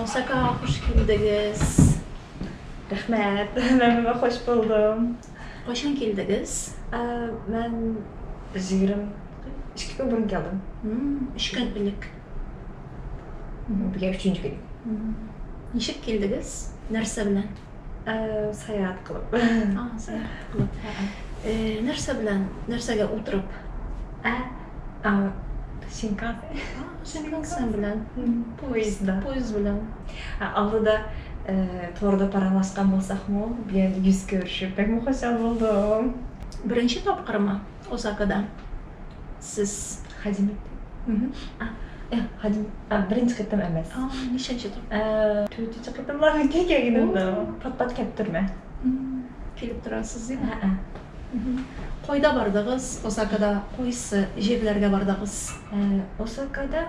Осакага хуш килдегез. Рәхмәт. Мин хуш булдым. Кайчан килдегез? Мин 22 көн борын келдим. 3 көн элек. Бүген 3 көн. Ничек килдегез? Нәрсә белән? Сәяхәт кылып. Сәяхәт кылып. Нәрсә белән? Нәрсәгә утырып? Шинкансен. Шинкансен белән. Поездда. Поезд белән. Алдыда торда паралашкан булсакмы, бүген йөз күрешеп, бик хушал булдым. Беренче тапкырмы Осакада? Сез Хадимет. Хадим, беренче кытым эмес. Ничәнче тапкыр? Төртүнчү кытымларга келгеним. Пат-пат келип турман. Килеп торасыз, димме? Кайда бардыгыз? Осакада кайсы җирләргә бардыгыз? Осакада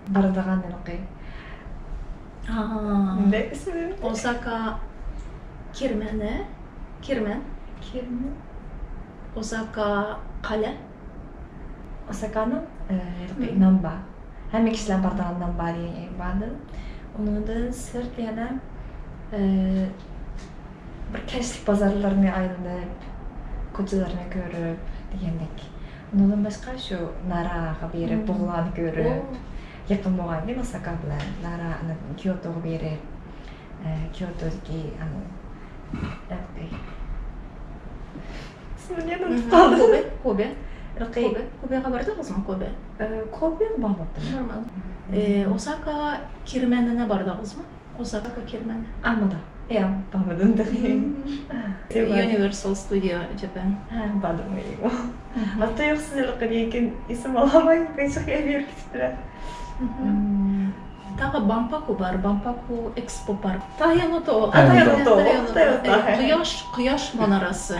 бардыган ныкый. Осака Кирмәне, Кирмән. Кирмән. Осака калә. Осаканың Намба. Һәммә кешеләр бардыган Намба дигән җиргә бардым. Уныңдан сырт яна бер кәшлек базарларны айланып, көчеләрне күреп дигәндәк. Уныңдан башка шу Нарага берип, бугыларны күреп, якын булган идем Осака белән. Нара, Киотога берип, Киотодагы Исемне онытып калдым. Кобе. Кобе. Кобега бардыгызмы, Кобе? Кобега бармадым. Бармадым. Осака Кирмәненә бардыгызмы? Осака Кирмәне. Алмады. Я, бармадым да. Universal Studio Japan. Бардым. Аты юк сизелек ләкин исем аламай, бешик әбир китеп. Тагы Бампаку бар, Бампаку Экспо парк. Таяното. Кояш, кояш манарасы.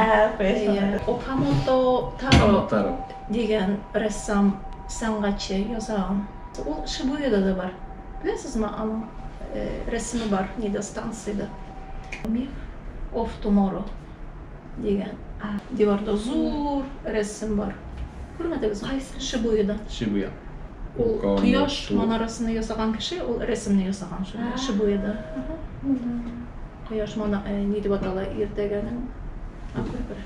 Окамото Таро дигән рәссам, сәнгатьче язган. Ул Шибуяда да бар. Беләсезме, аның рәсеме бар, нидә станциядә. Myth of Tomorrow дигән. Диварда зур рәсем бар. Күрмәдегезме? Кайсы? Шибуяда. Шибуя. Ул кояш манарасын ясаган кеше, ул рәсемне ясаган шунда, Шибуяда. Кояш мана ни дип атала иртәгәнең? Күрә.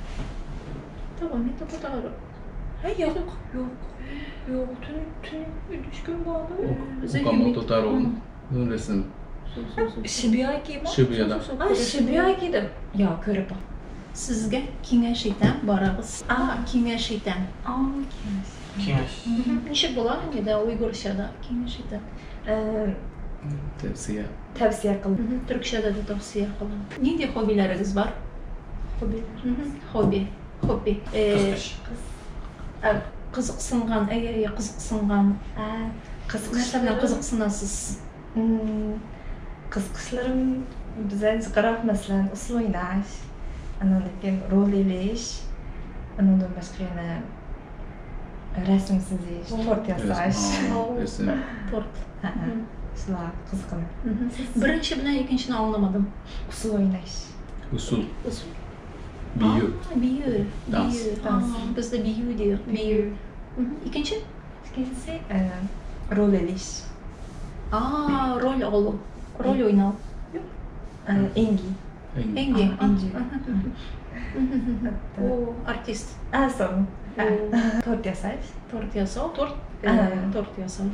Тагы ни дип атала? Юк, юк. Юк, төн төн өч көн булды. Окамото Таро рәсем. Шибуя-кими? Шибуяда. Шибуя-киде. Я, күреп. Сезгә киңәш итәм, барыгыз. Киңәш итәм. Киңәш. Киңәш. Ничек була инде уйгурчада киңәш итәм? Тәвсия. Тәвсия кыл. Төркчәдә дә тәвсия кылам. Нинди хоббиләрегез бар? Хобби. Хобби. Хобби. Кызыксынган, әйе, кызыксынган. Нәрсә белән кызыксынасыз? Кызыкышларым бездән чыгарак, мәсәлән, усул уйнаш, аннан keyin роль элеш, аннан башка яна рәсем сызыш, торт ясаш. Рәсем. Торт. Шулар кызыкым. Беренче белән икенчене аңламадым. Усул уйнаш. Усул. Усул. Бию. Бию. Данс. Бездә бию ди. Бию. Икенче? Икенчесе роль элеш. Роль алу. Роль уйнау. Энги. Энги. Энги. О, артист. Сон. Торт ясаш. Торт ясау, торт. Торт ясау.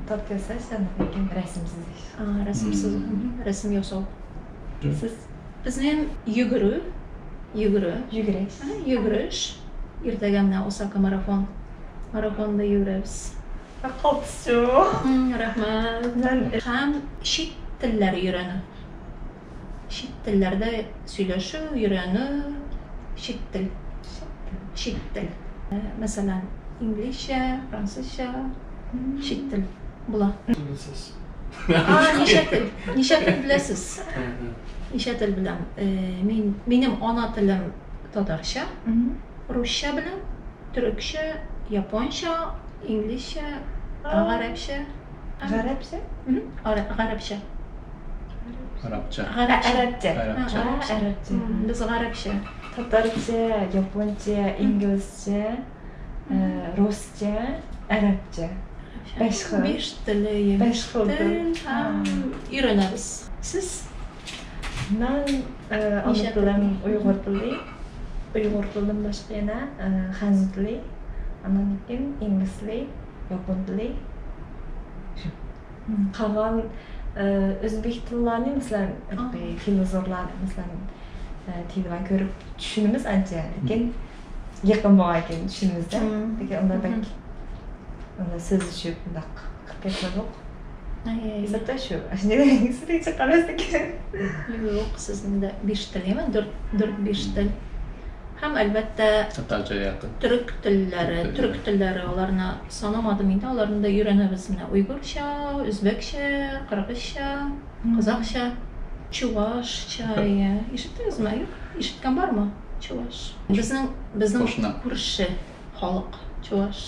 Торт ясаш, аннан keyin рәсем сызыш. Рәсем сызу. Рәсем ясау. Сез? Безнең йөгерү, йөгерү. Йөгереш. Йөгереш. Иртәгә менә Осака марафон. Марафонда йөгерәбез. Калпсу. Рәхмәт. Һәм чит телләр өйрәнү. Чит телләрдә сөйләшү, өйрәнү, чит тел. Чит тел. Мәсәлән, инглизчә, французча, чит тел була. Беләсез. Ничә тел? Ничә тел беләсез? Ничә тел беләм? Мин, минем ана телем татарча, русча беләм, төрекчә, японча, инглизчә, гарәпчә. Гарәпчә? Гарәпчә. Арабча. Гарәпчә. Гарәпчә. Гарәпчә. Без гарәпчә. Татарча, японча, инглизчә, русча, арабча. 5 xil. 5 тел, 5 xil тел һәм өйрәнәбез. Сез? Мен ana tilim Uyg'ur tili. Uyg'ur tilidan boshqa yana Xanzu tili, andan keyin ingliz tili, yapon tili. Shu. Qolgan o'zbek tillarini, masalan, televizorlar, masalan, televan ko'rib tushunamiz ancha, lekin yaqin bo'lgan ekan tushunamizda. Lekin unda bak unda so'zlashib undaq qilib ketmadik. Hisobda shu. Sizga qarasdik ekan. Yo'q, sizni de 5 til emas, 4-5 til. Һәм әлбәттә Татарча якын. Төрек телләре, төрек телләре аларны санамадым инде, аларны да өйрәнәбез менә. Уйгырча, үзбәкчә, кыргызча, казахча, чувашча. Ишеттегезме? Юк, ишеткән бармы? Чуваш. Безнең күрше халык чуваш,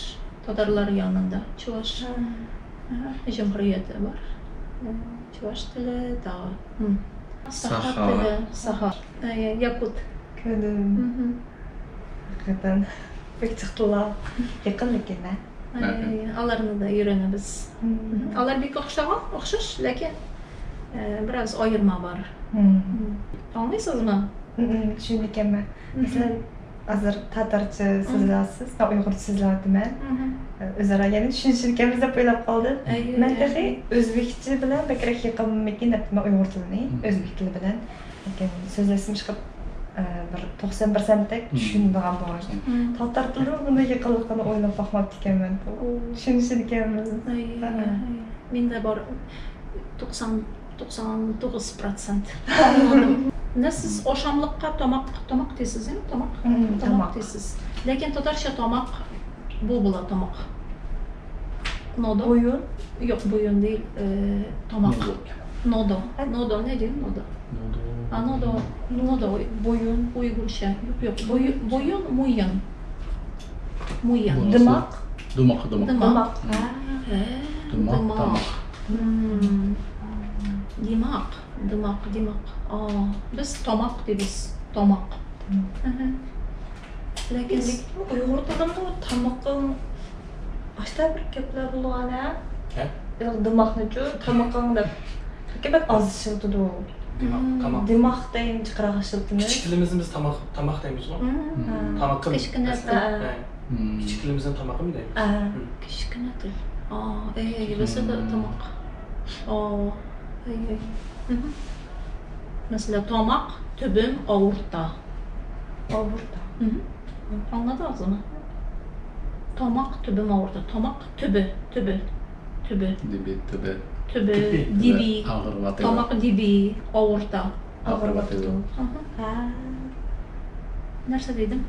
татарлар янында чуваш җөмһүрияте бар. Чуваш теле тагы. Саха теле, саха. Якут. Көрдüm. Hakikaten pek çıktılar. Yakın lekin. Аларны да өйрәнәбез. Алар бик охшаган, охшаш, ләкин бераз аерма бар. Аңлыйсызмы? Tushunganman. Masalan, hozir tatarcha so'zlayapsiz, men uyg'urcha so'zlayapman. O'zaro yana tushunishganmiz deb o'ylab qoldim. Men tahi o'zbekcha bilan bakrak yaqinmikin deb men uyg'ur tilini, o'zbek tili bilan lekin so'zlashim chiqib bir 90% tushunadigan bo'lgan. Tatar tilini bunday yaqinligini o'ylab boqmabdi ekanman. Tushunishar ekanmiz. Menda bor 99%. Anladım. Ne siz oşamlıqqa tomaq, tomaq deysiz, değil mi? Tomaq. Tomaq deysiz. Lekin tatarcha tomaq bu bo'la tomaq. Nodo. Boyun? Yo'q, boyun değil. Tomaq. Nodo. Nodo ne diyor? Nodo. Nodo. Nodo. Boyun. Uygurcha. Yo'q, yo'q. Boyun, muyin. Muyin. Dimoq. Dumoq, dumoq. Dimoq. Dumoq, tomaq. Dimoq, dimoq, dimoq. Biz tomoq deymiz. Tomoq. Lekin Uyg'ur tilida tomoqning boshqa bir gaplar bo'lgan a? Yo'q, dimoqni-chu tomoqing deb. Lekin oz ishlatadi. Dimoq, tomoq. Dimoq deyin chiqaroq ishlatamiz. Kichik tilimizni biz tomoq, tomoq deymiz-ku. Tomoqim. Kichkina til. Kichik tilimizni tomoqim deymiz. Kichkina til. Bizda tomoq. Mesela tomaq tübüm avurta. Avurta. Anladınız mı? Tomaq tübüm avurta. Tomaq tübü, tübü, tübü. Dibi, tübü. Tübü, dibi. Tomaq dibi, avurta. Ağırvatıyor. Nerede dedim?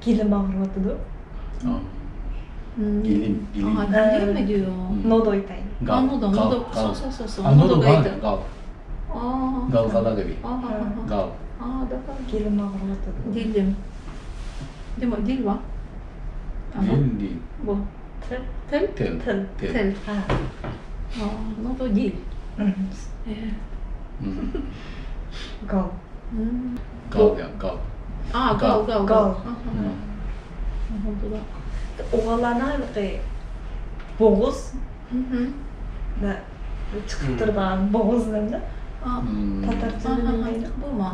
Gelim ağırvatıyor. Gelim, gelim. Gelim mi diyor? Nodo itayım. Nodo, nodo. So. Nodo gal, gal. Gal gala gibi. Gal. Gelim ağırvatıyor. Dilim. Değil mi? Dil var. Dil, dil. Bu. Til. Til? Til. Til. Til. Nodo dil. Gal. Gal ya, gal. Gal, gal, gal. O'g'illarni bo'g'iz chiqib turgan bo'g'iz nimda? Tatarcha nima Bu mu?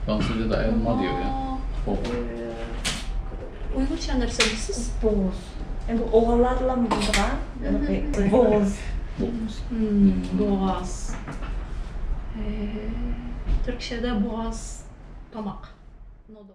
Fransızca'da elma diyor ya. Uygurcha narsa deysiz? Bo'g'iz. Endi o'g'illarla bo'lgan bo'g'iz. Bo'g'oz. Türkçe'de boğaz, tomaq. Nodo.